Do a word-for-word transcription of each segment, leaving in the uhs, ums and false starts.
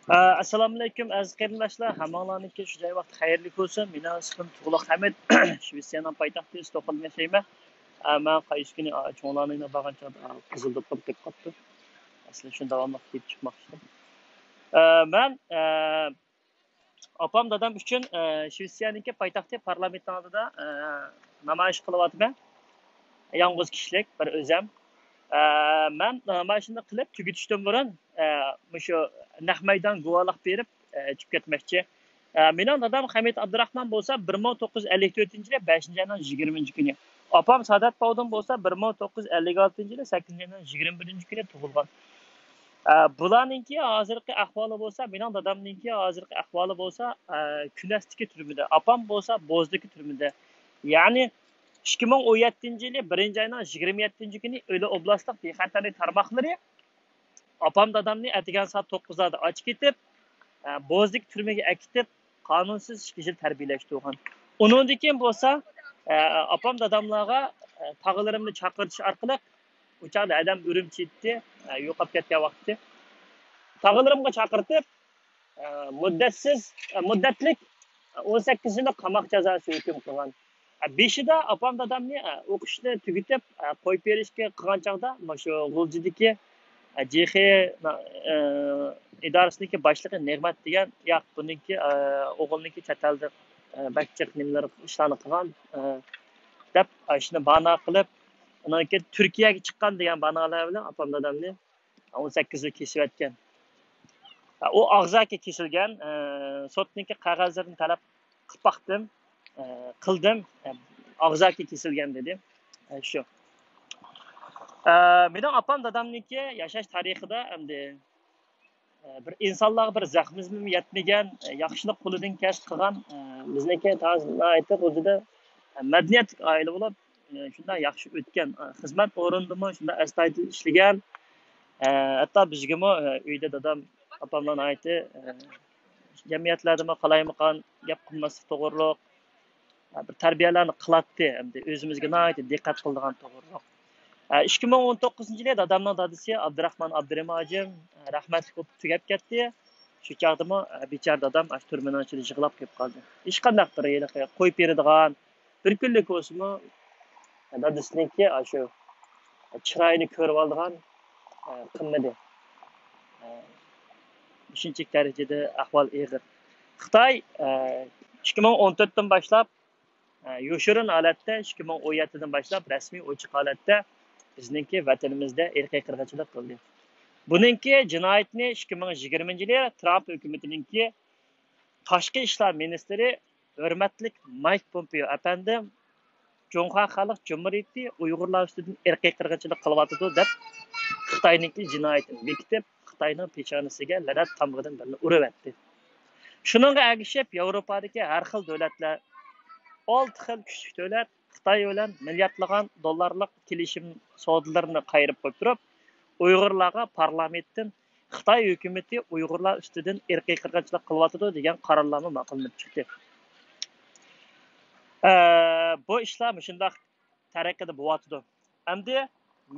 ئە، ئەسسالامۇئەلەيكۇم، ئەزىز قېرىنداشلار. ھەممىڭلارنىڭكى شۇ جاي ۋاقتى خەيرلىك بولسۇن. مېنىڭ ئىسمىم تۇغلۇق ھەمىت. شىۋېتسىيەنىڭ پايتەختى ستوكھولمدا ياشايمەن. ئە، مەن قايسى كۈنى، ئە، چوڭلارنىڭ بارغان چاغدا، ئە، قىزىل دوپپام كېلىپ قاپتۇ. ئەسلى شۇ داۋاملىق كىيىپ چىقماقچى ئىدىم. ئە، مەن، ئە، ئاپام دادام ئۈچۈن، ئە، شىۋېتسىيەنىڭكى پايتەختى پارلامېنتنىڭ ئالدىدا، ئە، نامايىش قىلىۋاتىمەن. يالغۇز كىشىلىك، بىر ئۆزەم. ئە، مەن نامايىشىمنى قىلىپ تۈگىتىشتىن بۇرۇن، ئە، مۇشۇ نەق مەيدان گۇۋاھلىق بېرىپ، ئە، چىقىپ كەتمەكچى. ئە، مېنىڭ دادام خەمىت ئابدۇراخمان بولسا بىر مىڭ توققۇز يۈز ئەللىك تۆتىنچى يىلى بەشىنچى ئاينىڭ يىگىرمىنچى كۈنى. ئاپام سادات باۋدۇن بولسا بىر مىڭ توققۇز يۈز ئەللىك ئالتىنچى يىلى سەككىزىنچى ئاينىڭ يىگىرمە بىرىنچى كۈنى تۇغۇلغان. ئە، بۇلارنىڭكى ھازىرقى ئەھۋالى بولسا، مېنىڭ دادامنىڭكى ھازىرقى ئەھۋالى بولسا، ئە، كۈنەستىكى تۈرمىدە، ئاپام بولسا بوزدىكى تۈرمىدە. يەنى ئىككى مىڭ ئون يەتتىنچى يىلى بىرىنچى ئاينىڭ يىگىرمە يەتتىنچى كۈنى ئىلى ئوبلاستلىق بىخەتەرلىك تارماقلىرى ئاپام دادامنى ئەتىگەن سائەت توققۇزلاردا ئاچىقىتىپ، ئە، بوزدىكى تۈرمىگە ئەكېتىپ، قانۇنسىز ئىككى يىل تەربىيەلەشتۈرگەن. ئۇنىڭدىن كېيىن بولسا، ئە، ئاپام داداملارغا، ئە، تاغىلىرىمنى چاقىرتىش ئارقىلىق، ئۇ چاغدا ھەدەم ئۈرۈمچىدە، ئە، يوقاپ كەتكەن ۋاقتى. تاغىلىرىمغا چاقىرتىپ، ئە، مۇددەتسىز، ئە، مۇددەتلىك، ئە، ئون سەككىز يىللىق قاماق جازاسى ھۆكۈم قىلغان. ئە، بېشىدا ئاپام دادامنى، ئە، ئوقۇشنى تۈگىتىپ، ئە، قويۇپ بېرىشكە قىلغان چاغدا، مۇشۇ غۇلجىدىكى، ئە، جېخې، ئە، ئىدارىسىنىڭكى باشلىقى نېغمەت دېگەن، ياق، بۇنىڭكى، ئە، ئوغلىنىڭكى چەت ئەلدە، ئە، بەك جىق نېمىلەر، ئىشلارنى قىلغان، ئە، دەپ، ئاشۇنى باھانە قىلىپ، ئۇنىڭ كېيىن تۈركىيەگە چىققان دېگەن باھانىلەر بىلەن ئاپام دادامنى ئون سەككىز يىل كېسىۋەتكەن. ئۇ ئاغزاكى كېسىلگەن، ئە، سوتنىڭكى قەغەزلىرىنى تەلەپ قىلىپ باقتىم، ئە، قىلدىم، ئە، ئاغزاكى كېسىلگەن دېدى. ئە، شۇ. ئە، مېنىڭ ئاپام دادامنىڭكى ياشاش تارىخىدا ئەمدى، ئە، بىر ئىنسانلارغا بىر زەخمىمۇ يەتمىگەن، ئە، ياخشىلىق قولىدىن كەسىپ قىلغان، ئە، بىزنىڭكى تازا ناھايىتى غۇلجىدا، ئە، مەدەنىيەتلىك ئائىلە بولۇپ، ئە، شۇنداق ياخشى ئۆتكەن، ئە، خىزمەت ئورنىدىمۇ شۇنداق ئەستايىدىل ئىشلىگەن. ئە، ھەتتا بىزگىمۇ، ئە، ئۆيدە دادام، ئاپاملا ناھايىتى، ئە، جەمئىيەتلەردىمۇ قالايمىقان گەپ قىلماسلىق توغرۇلۇق، ئە، بىر تەربىيەلەرنى قىلاتتى. ئەمدى ئۆزىمىزگە ناھايىتى دىققەت قىلىدىغان توغرۇلۇق. ئە، ئىككى مىڭ ئون توققۇزىنچى يىلى دادامنىڭ دادىسى ئابدۇراخمان ئابدۇرېھىم ھاجىم، ئە، رەھمەتلىك بولۇپ تۈگەپ كەتتى. شۇ چاغدىمۇ، ئە، بىچارە دادام ئاشۇ تۈرمىنىڭ ئىچىدە يىغلاپ كېلىپ قالدى. ھېچقانداق بىر ھېلىقى قويۇپ بېرىدىغان، بىر كۈنلۈك بولسىمۇ، دادىسىنىڭكى ئاشۇ چىرايىنى كۆرۈۋالىدىغان، ئە، قىلمىدى. ئە، شۇنچىلىك دەرىجىدە ئەھۋال ئېغىر. خىتاي، ئە، ئىككى مىڭ ئون تۆتتىن باشلاپ، ئە، يوشۇرۇن ھالەتتە، ئىككى مىڭ ئون يەتتىدىن باشلاپ رەسمىي ئوچۇق ھالەتتە بىزنىڭكى ۋەتىنىمىزدە ئىرقىي قىرغىنچىلىق قىلدى. بۇنىڭكى جىنايىتىنى ئىككى مىڭ يىگىرمىنچى يىلى ترامپ ھۆكۈمىتىنىڭكى تاشقى ئىشلار مىنىستىرى ھۆرمەتلىك مايك پومپېئو ئەپەندىم جۇڭخۇا خەلق جۇمھۇرىيىتى ئۇيغۇرلار ئۈستىدىن ئىرقىي قىرغىنچىلىق قىلىۋاتىدۇ دەپ، خىتاينىڭكى جىنايىتىنى بېكىتىپ، خىتاينىڭ پېشانىسىگە لەنەت تامغىدىن بىرنى ئۇرۇۋەتتى. شۇنىڭغا ئەگىشىپ، ياۋروپادىكى ھەر خىل دۆلەتلەر ئالتە خىل كۈچلۈك دۆلەت خىتاي بىلەن مىلياردلىغان دوللارلىق كېلىشىم سودىلىرىنى قايرىپ قويۇپ تۇرۇپ، ئۇيغۇرلارغا پارلامېنتتىن خىتاي ھۆكۈمىتى ئۇيغۇرلار ئۈستىدىن ئىرقىي قىرغىنچىلىق قىلىۋاتىدۇ دېگەن قارارلارمۇ ماقۇللىنىپ چىقتى. ئە، بۇ ئىشلار مۇشۇنداق تەرىقىدە بولۇۋاتىدۇ. ئەمدى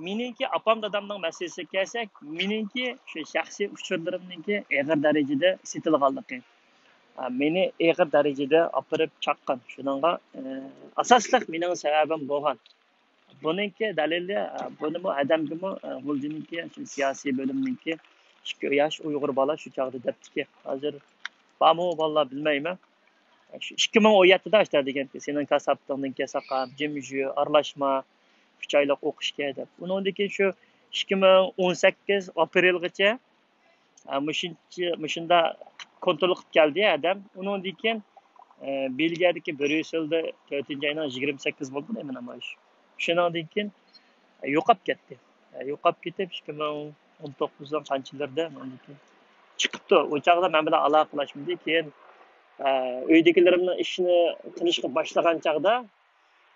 مېنىڭكى ئاپام دادامنىڭ مەسىلىسىگە كەلسەك، مېنىڭكى شۇ شەخسىي ئۇچۇرلىرىمنىڭكى ئېغىر دەرىجىدە سېتىلغانلىقى، ئە، مېنى ئېغىر دەرىجىدە ئاپىرىپ چاققان. شۇنىڭغا، ئە، ئاساسلىق مېنىڭ سەۋەبىم بولغان. بۇنىڭكى دەلىلى، ئە، بۇنىمۇ ھەدەمگىمۇ، ئە، غۇلجىنىڭكى شۇ سىياسىي بۆلۈمنىڭكى ئىككى ياش ئۇيغۇر بالا شۇ چاغدا دەپتىكى. ھازىر بارمۇ بالىلار بىلمەيمەن. شۇ ئىككى مىڭ ئون يەتتىدە ئاشتا دېگەنتى، سېنىڭ كاساپىتىڭدىن كېسەقام، جىمجۇ، ئارىلاشما، ئۈچ ئايلىق ئوقۇش كەي دەپ. ئۇنىڭدىن كېيىن شۇ ئىككى مىڭ ئون سەككىز ئاپرېلغىچە، ئە، مۇشۇنچە، مۇشۇنداق كونترول قىلىپ كەلدى ئادەم. ئۇنىڭدىن كېيىن، ئە، بېلگىيەدىكى بريۇسسېلدا تۆتىنچى ئاينىڭ يىگىرمە سەككىز بولدى دەيمەن نامايىش. شۇنىڭدىن كېيىن، ئە، يوقاپ كەتتى. ئە، يوقاپ كېتىپ، ئىككى مىڭ ئون توققۇزنىڭ قانچىلىرىدا ئۇنىڭدىن كېيىن چىقىپتۇ. ئۇ چاغدا مەن بىلەن ئالاقىلاشمىدى. كېيىن، ئە، ئۆيدىكىلىرىمنىڭ ئىشىنى قىلىشقا باشلىغان چاغدا،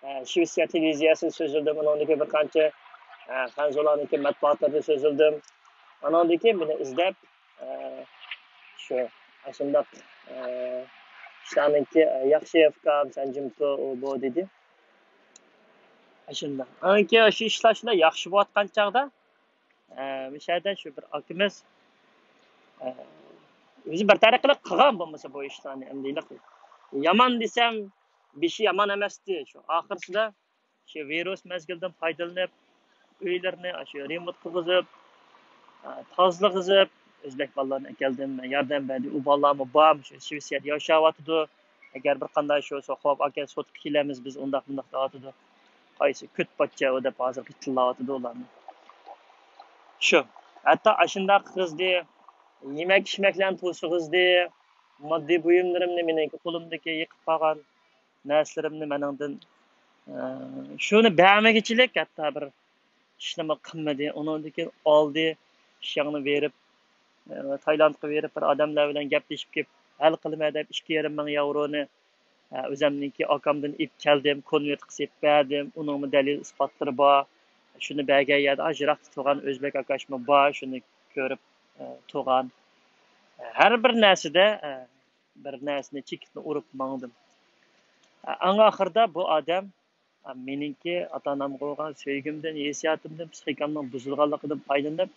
ئە، شىۋېتسىيە تېلېۋىزىيەسىنى سۆزلىدىم، ئۇنىڭدىكى بىر قانچە، ئە، خەنزۇلارنىڭكى مەتبۇئاتلىرىنى سۆزلىدىم. ئاناندىن كېيىن مېنى ئىزدەپ، ئە، شۇ، ئاشۇنداق، ئە، ئىشلارنىڭكى، ئە، ياخشى ئۇكام، سەن جىم تۇر، ئۇ بۇ دېدى. ئاشۇنداق. ئانان كېيىن شۇ ئىشلار شۇنداق ياخشى بولۇۋاتقان چاغدا، ئە، مۇشۇ يەردە شۇ بىر ئاكىمىز، ئە، ئۆزى بىر تەرەپ قىلىپ قىلغان بولمىسا بۇ ئىشلارنى، ئەمدى يامان دېسەم، بېشى يامان ئەمەستى. شۇ ئاخىرسىدا شۇ ۋىرۇس مەزگىلىدىن پايدىلىنىپ، ئۆيلىرىنى شۇ رېمونت قىلغۇزۇپ، تازىلىغۇزۇپ، ئۆزبەك بالىلارنى ئەكەلدىم، ياردەم بەردى. ئۇ بالىلارمۇ بار، شۇ شىۋېتسىيەدە ياشاۋاتىدۇ. ئەگەر بىر قانداق شۇ سوخوپ ئاكەل سوتقا كېلەمىز بىز، ئۇنداق مۇنداق دەۋاتىدۇ. قايسى كۆت پاچچا ئۇ دەپ ھازىر غىچىللاۋاتىدۇ ئۇلارنى. شۇ، ھەتتا ئاشۇنداق قىزدى، يېمەك ئىچمەكلەرنى توسۇغۇزدى، ماددىي بۇيۇملىرىمنى، مېنىڭكى قولۇمدىكى يىقىپ قالغان نەرسىلىرىمنى مېنىڭدىن، ئە، شۇنى بەرمىگۈچىلىك، ھەتتا بىر ئىشنىمۇ قىلمىدى. ئۇنىڭدىن كېيىن ئالدى ئىشىڭنى بېرىپ، ئە، تايلاندقا بېرىپ، بىر ئادەملەر بىلەن گەپلىشىپ كېلىپ، ھەل قىلىمەن دەپ ئىككى يېرىم مىڭ ياۋرونى، ئە، ئۆزەمنىڭكى ئاكامدىن ئېلىپ كەلدىم، كونۋېرت قىلىپ بەردىم. ئۇنىڭمۇ دەلىل ئىسپاتلىرى بار. شۇنى بەرگەن يەردە ئاز يىراقتا تۇرغان ئۆزبەك ئاكاشمۇ بار، شۇنى كۆرۈپ، ئە، تۇرغان. ھەر بىر نەرسىدە، ئە، بىر نەرسىنى چېكىتنى ئۇرۇپ ماڭدىم. ئەڭ ئاخىرىدا بۇ ئادەم مېنىڭكى ئاتا-ئانامغا بولغان سۆيگۈمدىن، ھېسسىياتىمدىن، پىسخىكامنىڭ بۇزۇلغانلىقىدىن پايدىلىنىپ،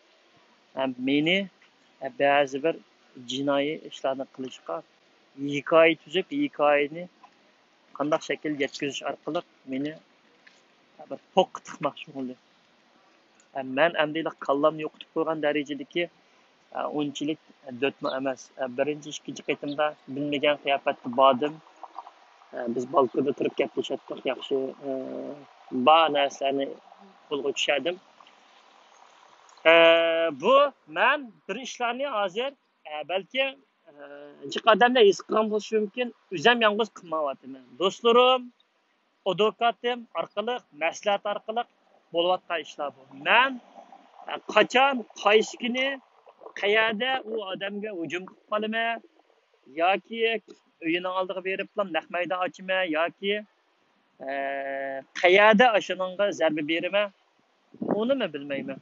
مېنى بەزى بىر جىنايى ئىشلارنى قىلىشقا ھېكايە تۈزۈپ، ھېكايىنى قانداق شەكىلدە يەتكۈزۈش ئارقىلىق مېنى بىر پوققا تىقماقچى بولدى. مەن ئەمدى كاللامنى يوقىتىپ قويغان دەرىجىدىكى ئۇنچىلىك دۆتمۇ ئەمەس. بىرىنچى، ئىككىنچى قېتىمدا بىلمىگەن قىياپەتتە باردىم. بىز بالكوندا تۇرۇپ گەپلىشەتتۇق. ياخشى، بار نەرسىلەرنى قولغا چۈشەردىم. بۇ مەن بىر ئىشلارنى ھازىر، بەلكى جىق ئادەملەر ھېس قىلغان بولۇشى مۇمكىن، ئۆزۈم يالغۇز قىلمايۋاتىمەن. دوستلىرىم، ئادۋوكاتىم ئارقىلىق، مەسلىھەت ئارقىلىق بولۇۋاتقان ئىشلار بۇ. مەن قاچان، قايسى كۈنى، قەيەردە ئۇ ئادەمگە ھۇجۇم قىلىپ قالىمەن ياكى ئۆيىنىڭ ئالدىغا بېرىپلا نەق مەيدان ئاچىمەن ياكى، ئە، قەيەردە ئاشۇنىڭغا زەربە بېرىمەن، ئۇنىمۇ بىلمەيمەن.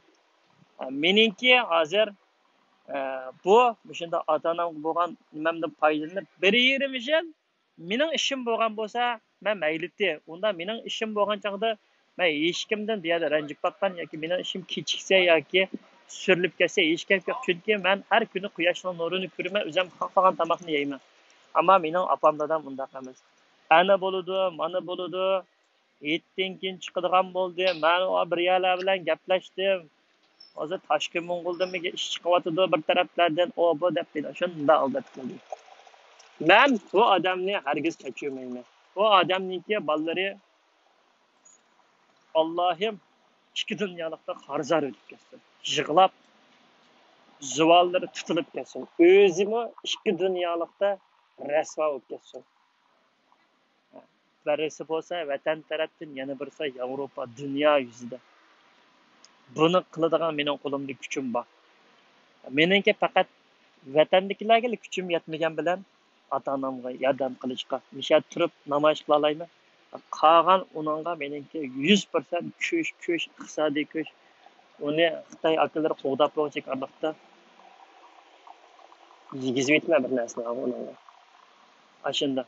ئە، مېنىڭكى ھازىر، ئە، بۇ مۇشۇنداق ئاتا-ئانامغا بولغان نېمەمدىن پايدىلىنىپ بىر يېرىم يىل مېنىڭ ئىشىم بولغان بولسا، مەن مەيلىتى. ئۇندا مېنىڭ ئىشىم بولغان چاغدا مەن ھېچكىمدىن بۇ يەردە رەنجىپ باققان ياكى مېنىڭ ئىشىم كېچىكسە ياكى سۈرۈلۈپ كەتسە ھېچ گەپ يوق. چۈنكى مەن ھەر كۈنى قۇياشنىڭ نۇرىنى كۆرىمەن، ئۆزۈم خالىغان تاماقنى يەيمەن. ئەمما مېنىڭ ئاپام دادام ئۇنداق ئەمەس. ئەنە بولىدۇ، مانا بولىدۇ. ھېيتتىن كېيىن چىقىدىغان بولدى. مەن ئۇ بىر يەرلەر بىلەن گەپلەشتىم. ھازىر تاشقى موڭغۇلدىن مېگە ئىش چىقىۋاتىدۇ بىر تەرەپلەردىن، ئۇ بۇ دەپ مېنى شۇنداق ئالداپ كەلدى. مەن بۇ ئادەمنى ھەرگىز كەچۈرمەيمەن. بۇ ئادەمنىڭكى بالىلىرى، ئاللاھىم، ئىككى دۇنيالىقتا خار-زار ئۆتۈپ كەتسۇن. يىغلاپ، زۇۋانلىرى تۇتۇلۇپ كەتسۇن. ئۆزىمۇ ئىككى دۇنيالىقتا رەسۋا بولۇپ كەتسۇن. بىرسى بولسا ۋەتەن تەرەپتىن، يەنە بىرسى ياۋروپا، دۇنيا يۈزىدە. بۇنى قىلىدىغان مېنىڭ قولۇمدا كۈچۈم بار. مېنىڭكى پەقەت ۋەتەندىكىلەرگىلا كۈچۈم يەتمىگەن بىلەن ئاتا-ئانامغا ياردەم قىلىشقا، مۇشۇ يەردە تۇرۇپ نامايىش قىلالايمەن. قالغان ئۇنىڭغا مېنىڭكى يۈز پىرسەنت كۈچ، كۈچ، ئىقتىسادىي كۈچ. ئۇنى خىتاي ئاكىلىرى قوغداپ بولغۇچە ئارىلىقتا يېگۈزۈۋېتىمەن بىر نەرسىنى ئۇنىڭغا. ئاشۇنداق.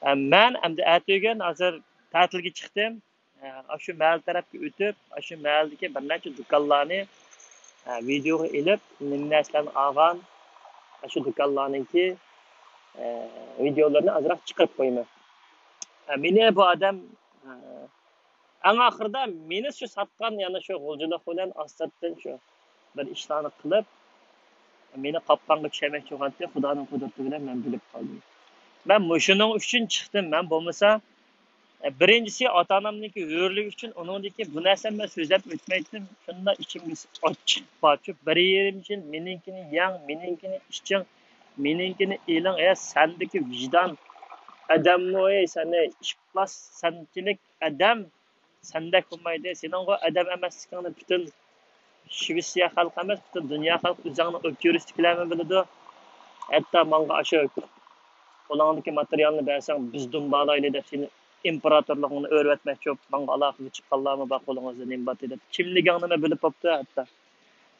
ئە، مەن ئەمدى ئەتىگۈن ھازىر تەتىلگە چىقتىم. ئە، ئاشۇ مەھەللە تەرەپكە ئۆتۈپ، ئاشۇ مەھەللىدىكى بىر نەچچە دۇكانلارنى، ئە، ۋىدېئوغا ئېلىپ، نېمە نەرسىلەرنى ئالغان، ئاشۇ دۇكانلارنىڭكى، ئە، ۋىدېئولىرىنى ئازراق چىقىرىپ قويىمەن. ئە، مېنى بۇ ئادەم، ئە، ئەڭ ئاخىرىدا مېنى شۇ ساتقان، يەنە شۇ غۇلجىلىق بىلەن ئاستىرتىن شۇ بىر ئىشلارنى قىلىپ، مېنى قاپقانغا چۈشۈرمەكچى بولغانتى، خۇدانىڭ قۇدرىتى بىلەن مەن بىلىپ قالدىم. مەن مۇشۇنىڭ ئۈچۈن چىقتىم. مەن بولمىسا، ئە، بىرىنچىسى ئاتا-ئانامنىڭكى ھۆرلۈكى ئۈچۈن، ئۇنىڭدىن كېيىن بۇ نەرسىنى مەن سۆزلەپ ئۆتمەيتتىم. شۇنداق ئىچىمگە ئاچچىق بارچۇ، بىر يېرىم يىل مېنىڭكىنى يەڭ، مېنىڭكىنى ئىچىڭ، مېنىڭكىنى ئېلىڭ. ئە، سەندىكى ۋىجدان ئادەممۇ، ئەي، سەن، ئەي، ئىپلاس، سەنچىلىك ئادەم سەندەك بولمايدۇ. سېنىڭغۇ ئادەم ئەمەسلىكىڭنى پۈتۈن شىۋېتسىيە خەلقى ئەمەس، پۈتۈن دۇنيا خەلقى ئۆزۈڭنى ئوبيېكتىۋىتىپ كېلەرمەن بىلىدۇ. ھەتتا ماڭا ئاشۇ قولۇڭدىكى ماتېرىيالنى بەرسەڭ، بىز دۇمبالايلى دەپ سېنى ئىمپېراتورلۇقۇڭنى ئۆرۈۋەتمەكچى بولۇپ، ماڭا ئالاقىگە چىققانلارمۇ بار، قولۇڭىزدا نېمە بار دەپ. كىملىكىڭنىمۇ بىلىپ بوپتۇ ھەتتا.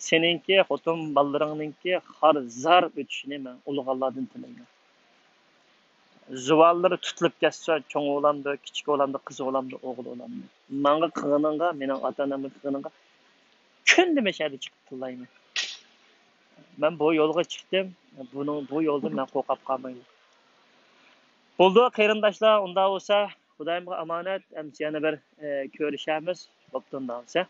سېنىڭكى، خوتۇن بالىلىرىڭنىڭكى خار-زار ئۆتۈشىنى مەن ئۇلۇغانلاردىن تىلەيمەن. زۇۋانلىرى تۇتۇلۇپ كەتسە، چوڭ ئۇلامدۇ، كىچىك ئۇلامدۇ، قىز ئۇلامدۇ، ئوغۇل ئۇلامدۇ. ماڭا قىلغىنىڭغا، مېنىڭ ئاتا-ئانامغا قىلغىنىڭغا كۈندە مەشەدە چىقىپ تىللايمەن. مەن بۇ يولغا چىقتىم. بۇنىڭ، بۇ يولدىن مەن قورقۇپ قالمايمەن. بولدى، قېرىنداشلار، ئۇنداق بولسا، خۇدايىمغا ئامانەت، ئەمىسە يەنە بىر، ئە، كۆرۈشەرمىز. بوپتۇ، ئۇنداق بولسا.